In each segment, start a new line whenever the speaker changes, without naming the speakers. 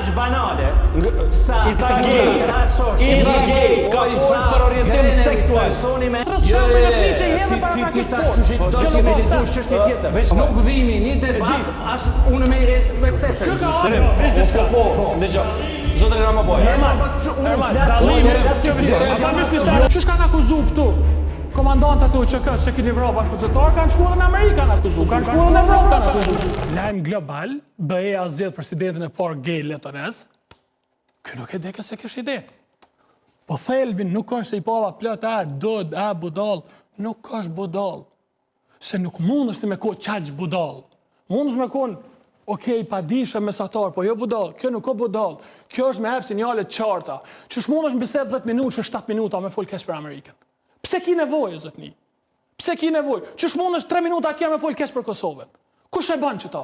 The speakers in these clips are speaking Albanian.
aq banale sa
I tha gay. I tha gay, ka fol për orientim seksual.
Personi me
Jo, jo, jo, ti
ti ti tash qysh i do të me lexu çështje tjetër. Nuk vimi një debat as unë me me këtë se.
Po, po, po, ndëgjo. Zotri Ramabaja.
Normal, normal, dallimi, Qysh kanë akuzu këtu? Komandantat e UÇK-s që keni vra bashkëluftëtar kanë shkuar edhe në Amerikë kanë akuzu, kanë shkuar edhe në Evropë kanë akuzu. Lajm global, BE-ja zgjedh presidentin e parë gay letonez. Ky nuk e dike se kish ide. Po thelbin nuk është se i pava plot a dod, a budall, nuk është budall. Se nuk mundesh ti me kon qaq budall. Mundesh me kon, okej, padishëm mesatar, po jo budall. Kjo nuk o budall. Kjo është me jep sinjale të qarta. Qysh mundesh në bisedë 10 minutë, 7 minuta me fol keq për Amerikën. Pse ki nevojë, zotni? Pse ki nevojë? Qysh mundesh 3 minuta tjera me fol keq për Kosovën? Kush e bën qëta?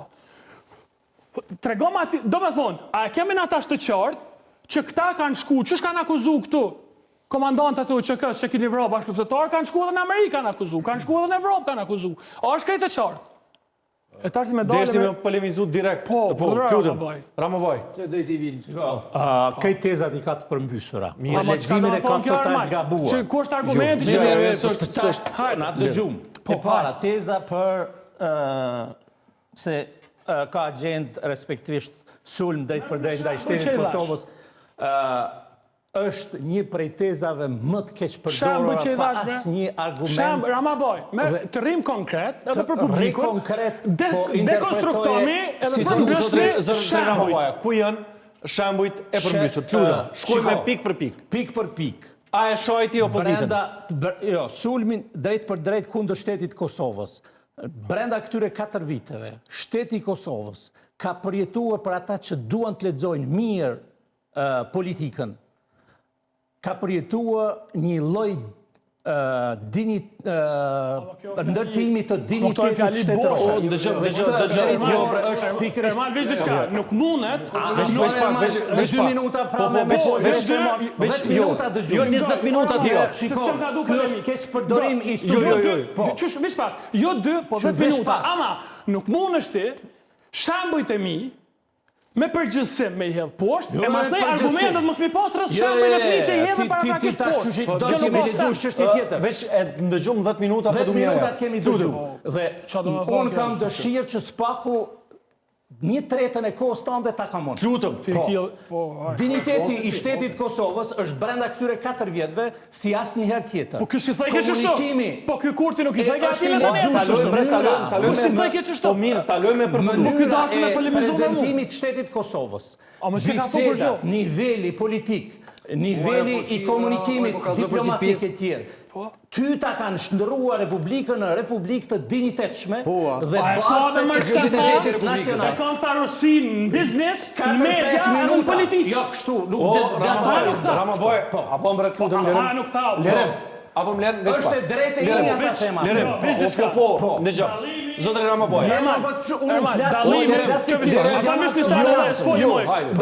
Tregoma ti, do me thonë, a e kemi na tash të qartë që këta kanë shku, qysh kanë akuzu këtu? Komandantat e UÇK-s që keni vra bashkëluftëtar kanë shku edhe në Amerikë kanë akuzu, kanë shku edhe në Evropë kanë akuzu. A është krejt e qartë? E tash me dalë
Deshti me polemizu direkt.
Po,
po,
lutem.
Ramabaj.
Të do i vinë.
Krejt tezat i ka të përmbysura.
Mirë,
leximin e ka total gabuar.
Që ku është argumenti
që jo, jo, s'është s'është na dëgjum. Po, e para teza për se ka agjendë respektivisht sulm drejtpërdrejt ndaj shtetit të Kosovës. Është një prej tezave më të keqpërdorura pa asnjë argument.
Shemb, Ramabaj, me të rrim konkret, edhe për publikun.
Konkret, po
dekonstruktomi edhe përmbysni
shembujt. Ku janë shembujt e përmbysur? Lutem, shkojmë me pikë për pikë.
Pikë për pikë.
A e shajti opozitën?
Brenda, jo, sulmin drejtpërdrejt kundër shtetit të Kosovës. Brenda këtyre 4 viteve, shteti i Kosovës ka përjetuar për ata që duan të lexojnë mirë politikën, ka përjetuar një lloj ndërtimi të dinjitetit shtetëror.
O, dëgjo, dëgjo, dëgjo.
Jo, është pikërisht.
Ermal, veç diçka, nuk mundet.
Veç veç pak, veç veç
dy minuta pra me
veç veç
veç minuta dëgjoj.
Jo 20 minuta ti.
Shiko, ky është keqpërdorim i
Jo, jo, jo.
Po. Qysh, veç pak. Jo dy, po 10 minuta. Ama nuk mundesh ti shembujt e mi Me përgjithësim me i hedh poshtë, e masnej argumentet mos mi pas rreth shembujve të mi që i hedhë paraprakisht
poshtë. Ti tash do të me lexu çështje tjetër.
Veç e ndëgjum 10 minuta
po 10 minuta të kemi dëgju. Dhe unë kam dëshirë që s'paku një tretën e kohës tënde ta kam unë.
Lutem.
Po. po Dinjiteti i shtetit të Kosovës është brenda këtyre 4 vjetëve si asnjëherë tjetër.
Po ky si thojke qështu? Po ky Kurti nuk i thojke atij me të
nesër.
Po si thojke qështu?
Po mirë, ta lojmë me përfundu.
Po ky dashtë me polemizu me mu.
Prezentimit të shtetit të Kosovës. Biseda, niveli politik, niveli i komunikimit diplomatik e tjerë.
Po.
Ty ta kanë shndërruar Republikën në Republikë të dinjitetshme
po,
dhe bartëse të dinjitetit nacional.
E kanë tha Rusinë në biznes, në media, edhe në politikë.
Jo, kështu, nuk
dhe tha nuk tha. Ramabaja, po, apo më rreth lutem
Lirim. nuk tha.
Lirim. Apo më lën
veç pak. Është e drejtë e imja ta them atë.
Lirim. Po, po, po, ndëgjo. Zotri Ramabaja.
Normal, dallimi, apo më është sa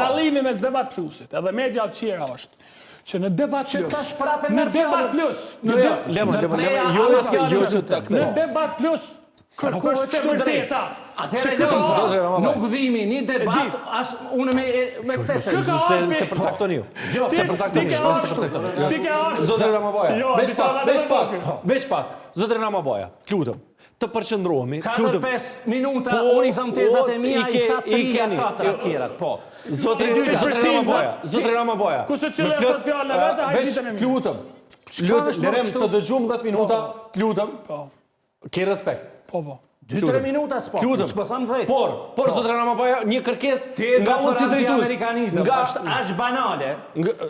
dallimi mes Debat Plusit edhe mediave tjera është që në Debat Plus,
tash prapë
në Debat Plus,
në jo, Lemon, Lemon, Lemon, jo, jo, jo, që ta
kthej. Në Debat Plus kërkohet e vërteta.
Atëherë nuk vimi një debat as unë me me këtë
se se përcaktoni ju.
Jo,
se përcaktoni ju, se përcaktoni ju. Zotri Ramabaja,
jo,
veç pak, veç pak, veç pak. Zotri Ramabaja, lutem të përqendrohemi.
4-5 minuta, po, unë i tham tezat e mia, i tha 3 ja 4 të tjerat, po.
Zotri Ramabaja, zotri Ramabaja.
Ku se cila e thot fjalën e vet, hajde ditën e
mirë. Lutem. Lutem, lërem të dëgjum 10 minuta, po. lutem.
Po.
Ke respekt.
Po, po.
2-3 minuta s'po.
Lutem.
S'po them 10.
Por, por po. zotri Ramabaja, një kërkesë nga unë si drejtues.
Amerikanizëm nga është aq banale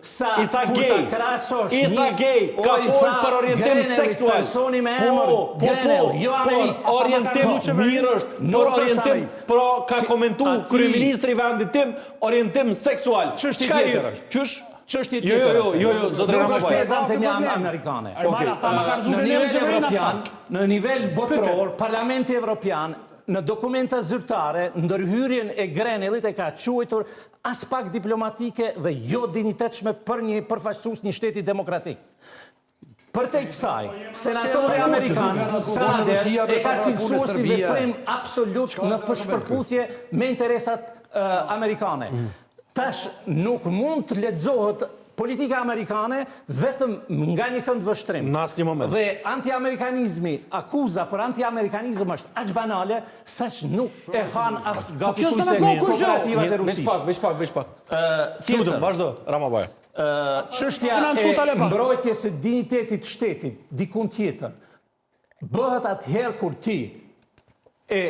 sa
i tha gay,
krahasosh
i tha gay, ka fol për orientim seksual.
Personi me emër
po, po, po,
jo Amerikë.
Por orientim mirë është, por orientim, pro ka komentu kryeministri i vendit tim orientim seksual.
Çështje tjetër është.
Qysh?
Çështje
jo,
tjetër.
Jo, jo, jo, jo, zotri
Ramabaja. Nuk është teza anti amerikane.
Okej.
Në nivel evropian, në nivel botëror, Parlamenti Evropian në dokumenta zyrtare ndërhyrjen e Grenellit e ka quajtur aspak diplomatike dhe jo dinjitetshme për një përfaqësues një shteti demokratik. Përtej kësaj, senatori amerikan Sanders e ka cilësuar si veprim absolut në përshpërputhje me interesat amerikane. Tash nuk mund të lexohet politika amerikane vetëm nga një këndvështrim.
Në asnjë moment.
Dhe antiamerikanizmi, akuza për antiamerikanizëm është aq banale, saqë nuk e hanë as
Po
gati thujse kooperativat e
Veç
Rusisë.
pak, veç pak, veç pak.
Tjetër.
Lutem, vazhdo, Ramabaja.
Çështja e mbrojtjes së dinjitetit të shtetit dikun tjetër bëhet atëherë kur ti e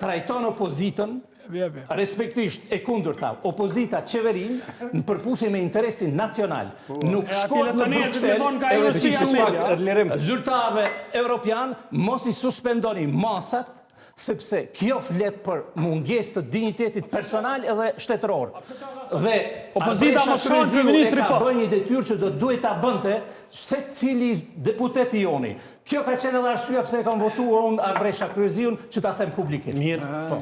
trajton opozitën, respektivisht e kundërta, opozita qeverinë në përputhje me interesin nacional. Po. Nuk shkohet në Bruksel edhe t'i thuhet zyrtarëve europianë mos i suspendoni masat sepse kjo flet për mungesë të dinjitetit personal edhe shtetëror. Dhe
opozita mos shkon kryeministri
po. Ka bërë një detyrë që do duhej ta bënte secili deputet i joni. Kjo ka qenë edhe arsyeja pse e kam votuar unë Arbresha Kryeziun që ta them publikisht.
Mirë. Po.